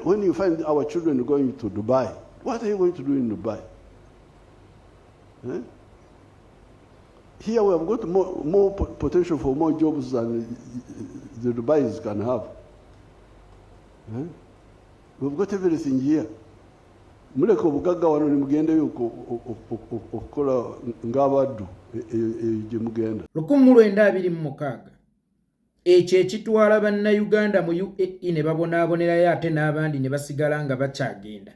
When you find our children going to Dubai, what are you going to do in Dubai? Eh? Here we have got more potential for more jobs than the Dubais can have. Eh? We've got everything here. Muleka obugagga wano nemugendeyo okukola ng'abaddu eyo gye mugenda. 1926 ekyo ekitwala Bannayuganda mu UAE ne babonaabonerayo ate n'abandi ne basigala nga bakyagenda,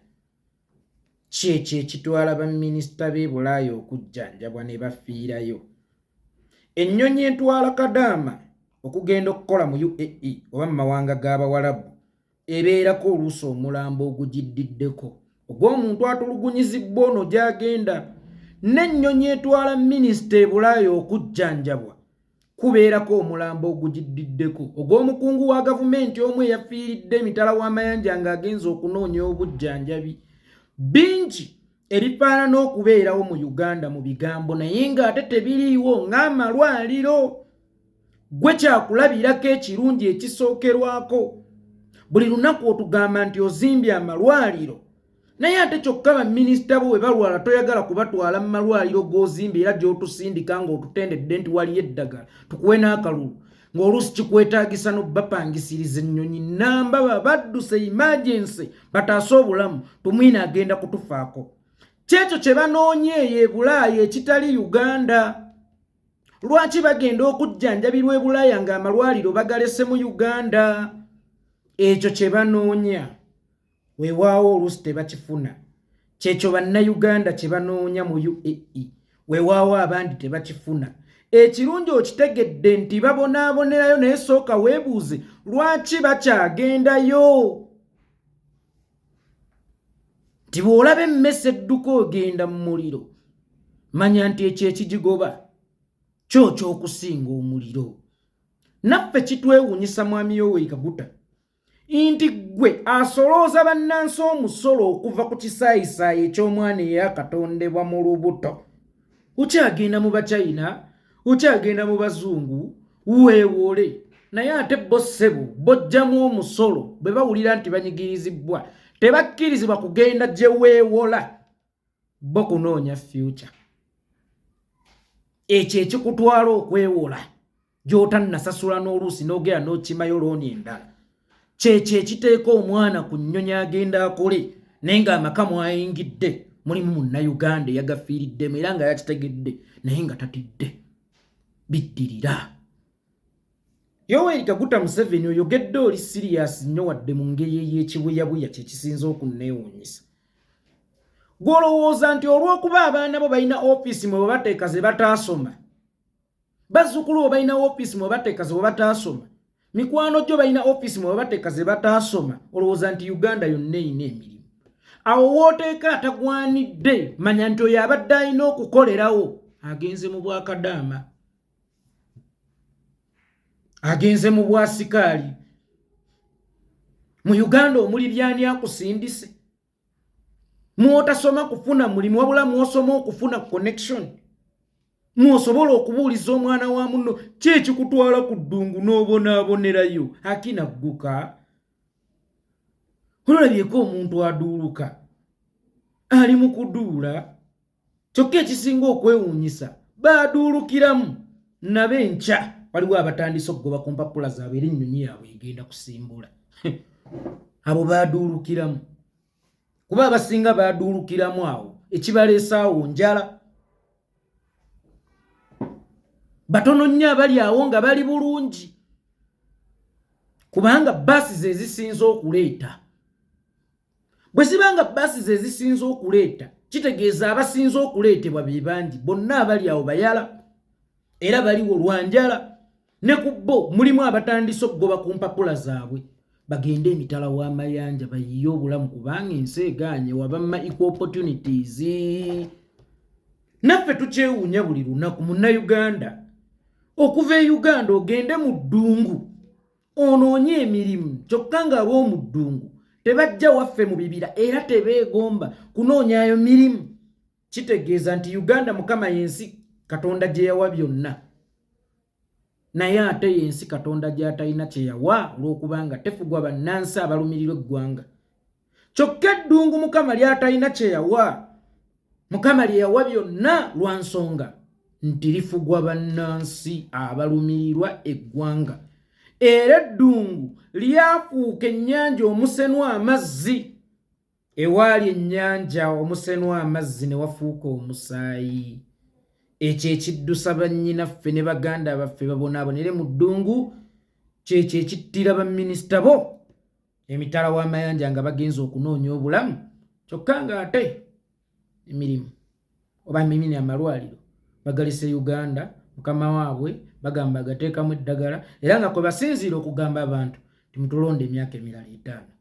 kyekyo ekitwala baminisita b'e Bulaaya okujjanjabwa ne bafiirayo. Ennyonyi entwala Kadaama okugenda okukola mu UAE oba mu mawanga g'Abawalabu ebeerako oluusi omulambo ogugiddiddeko ogw'omuntu atulugunyizibbwa ono gy'agenda. N'ennyonyi etwala minisita e Bulaaya okujjanjabwa kubeerako omulambo ogugiddiddeko ogw'omukungu wa gavumenti omu eyafiiridde emitala w'amayanja ng'agenze okunoonya obujjanjabi. Bingi ebifaanana okubeerawo mu Uganda mu bigambo naye ng'ate tebiriiwo, ng'amalwaliro. Gwe kyakulabirako ekirungi ekisookerwako, buli lunaku otugamba nti ozimbye amalwaliro, naye ate kyokka baminisita bo bwe balwala toyagala kubatwala mu malwaliro g'ozimbye era gy'otusindika ng'otutendedde nti waliyo eddagala tukuwe n'akalulu, ng'oluusi kikwetaagisa n'obapangisiriza ennyonyi namba babadduse emergency bataase obulamu. Tumwine agenda kutufaako. Kyekyo kye banoonya eyo e Bulaaya ekitali Uganda. Lwaki bagenda okujjanjabirwa e Bulaaya ng'amalwaliro bagalese mu Uganda? Ekyo kye banoonya, weewaawo oluusi tebakifuna. Kyekyo Bannayuganda kye banoonya mu UAE, weewaawo abandi tebakifuna. Ekirungi okitegedde nti babonaabonerayo, naye sooka weebuuze lwaki bakyagendayo. Nti bw'olaba emmese edduka ogenda mu muliro, manya nti ekyo ekigigoba kyo ky'okusinga omuliro. Naffe kitwewuunyisa, Mwami Yoweri Kaguta, nti ggwe asolooza bannansi omusolo okuva ku kisaayisaayi eky'omwana eyakatondebwa mu lubuto, okyagenda mu Bachina, okyagenda mu Bazungu weewole, naye ate bo ssebo bojjamu omusolo bwe bawulira nti banyigirizibwa tebakkirizibwa kugenda gye weewola bo kunoonya future. Ekyo ekikutwala okwewola gy'otannasasula n'oluusi n'ogera n'okimayo looni endala, kyekyo ekiteeka omwana ku nnyonyi agenda akole, naye ng'amaka mwayingidde mulimu Munnayuganda eyagafiiriddemu era nga yakitegedde naye nga tatidde biddirira. Yoweri Kaguta Museveni, oyogedde oli serious nnyo wadde mu ngeri ey'ekibuyabuya, kyekisinza okunneewuunyisa. Gw'olowooza nti olw'okuba abaana bo balina ofiisi mwe bateeka ze bataasoma, bazzukulu bo balina ofiisi mwe bateeka ze bataasoma, mikwano gyo balina ofiisi mwe bateeka ze bataasoma, olowooza nti Uganda yonna erina emirimu? Awo wooteeka atagwanidde, manya nti oyo abadde alina okukolerawo agenze mu bwakadaama, agenze mu bwasikaali. Mu Uganda omuli byani akusindise mwotasoma kufuna mulimu, wabula mwosoma okufuna connection, mwosobola okubuuliza omwana wa munno. Ki ekikutwala ku ddungu n'obonaabonerayo akinagguka? Ololabyeko omuntu aduuluka ali mu kuduula, kyokka ekisinga okwewuunyisa baaduulukiramu nabo enkya waliwo abatandise okugoba ku mpapula zaabwe era ennyonyi yaabwe egenda kusimbula. Abo baaduulukiramu kuba abasinga baaduulukiramu awo ekibaleesaawo njala. Batono nnyo abali awo nga bali bulungi, kubanga baasi ze zisinze okuleeta. Bwe ziba nga baasi ze zisinze okuleeta, kitegeeza abasinze okuleetebwa be bangi. Bonna abali awo bayala era baliwo lwanjala. Ne ku bo mulimu abatandise okugoba ku mpapula zaabwe bagende emitala w'amayanja bayiye obulamu, kubanga ensi egaanye wabamma equal opportunities. Naffe tukyewuunya buli lunaku, Munnayuganda okuva e Uganda ogende mu ddungu onoonye emirimu, kyokka ng'ab'omu ddungu tebajja waffe mu bibira era tebeegomba kunoonyayo mirimu. Kitegeeza nti Uganda Mukama y'ensi Katonda gye yawa byonna, naye ate y'ensi Katonda gy'atalina kye yawa olw'okubanga tefugwa bannansi abalumirirwa eggwanga. Kyokka eddungu Mukama lyatalina kye yawa, Mukama lye yawa byonna lwa nsonga nti lifugwa bannansi abalumirirwa eggwanga. Era eddungu lyafuuka ennyanja omusenwa amazzi. Ewaali ennyanja omusenwa amazzi ne wafuuka omusaayi. Ekyo ekiddusa bannyinaffe ne baganda baffe babonaabonere mu ddungu, kyekyo ekittira baminisita bo emitala w'amayanja nga bagenze okunoonya obulamu, kyokka ng'ate emirimu oba mimini amalwaliro bagalese Uganda. Mukama waabwe bagamba agateekamu eddagala, era nga kwe basinziira okugamba abantu timutulonda emyaka emirala 5.